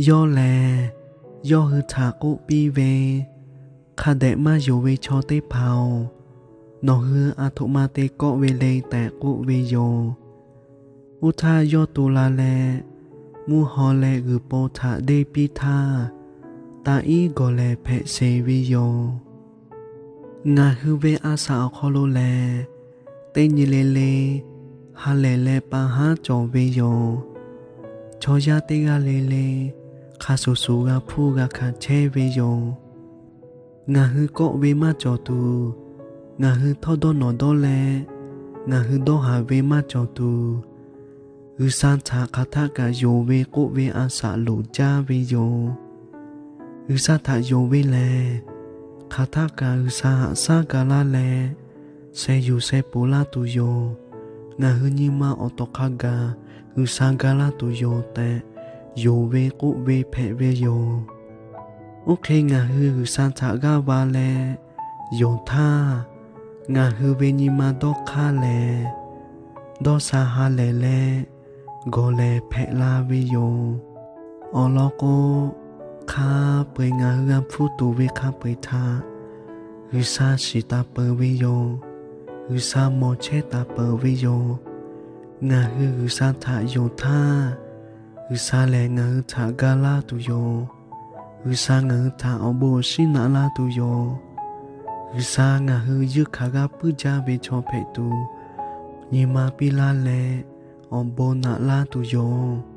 Yawˇ lehˬ, yawˇ hui htaꞈ k'oˆ piˇ ve, Hk'a dehꞈ maˇ yonˍ ve chaw teˇ hpaˍ-oˬ, nawˬ hui aˬ htoꞈ ma te kawˆ ve le tehꞈ k'oˆ ve yoˬ. Oˇ htaˇ yawˇ to la leh, mvuhˇ haw leh g'uiˬ po htaꞈ deˇ piˇ htaˇ, taꞈ iˉ gawˬ lehˍ hpehꞈ sheˍ ve yoˬ. Ngaˬ hui ve a shaꞈ awˬ hk'aw lo lehˬ, teˇ nyi le le ha lehˬ leh pa haˉ cawˬ ve yoˬ. Chaw yaˇ teˇ g'aˇ le le hk'a shuˍ shuˍ g'a hpuˇ g'a hkanˍ chehˇ ve yoˬ. Ngaˬ hui kawˆ ve maˇ cawˬ tuˬ, ngaˬ hui htawˇ dawˇ nawˬ dawˇ leh ngaˬ hui dawˇ haˍ ve maˇ cawˬ tuˬ, G'uiˬsha htaꞈ hk'aˬ htaˆ kaꞈ yonˍ ve k'oˆ ve a shaꞈ loˍ jaˇ ve yoˬ. G'uiˬsha htaꞈ yonˍ ve lehˬ, hk'aˬ htaˆ kaꞈ G'uiˬsha haꞈ shaˉ ga laˇ leh, sheh yuˬ sheh ponˬ laˇ tuˬ yoˬ. Ngaˬ hui nyi ma awˬ tawˍ hk'a gaˬ G'uiˬsha ga laˇ tuˬ yoˬ tehꞈ, yonˍ ve k'oˆ ve hpehꞈ ve yoˬ. Oˇ hk'e ngaˬ hui G'uiˬsha htaꞈ g'aˇ va leh yonˍ htaˇ, ngaˬ hui ve nyi ma dawˇ hk'aˇ lehˬ, dawˇ sha ha lehˬ leh gawˬ lehˍ hpehꞈ la ve yoˬ. Awˬ lawn k'o, hk'a peu-eˬ ngaˬ hui g'a hpuˇ tuˬ ve hk'a peu-eˬ htaꞈ G'uiˬsha shiˍ taˍ peuˬ ve yoˬ. G'uiˬsha mawˬ chehˇ taˍ peuˬ ve yoˬ. Ngaˬ hui G'uiˬsha htaꞈ yonˍ htaˇ, G'uiˬsha lehˬ ngaˬ hui htaꞈ ga laˇ tuˬ yoˬ. G'uiˬsha ngaˬ hui htaꞈ awˬ bon awˬ shinˉ naꞈ laˇ tuˬ yoˬ. G'uiˬsha ngaˬ hui yeunˇ hk'aˬ g'aˇ puiˉ jaˇ ve chaw hpehꞈ tuˬ, nyi ma piˇ laˇ leh awˬ bon naꞈ laˇ tuˬ yoˬ.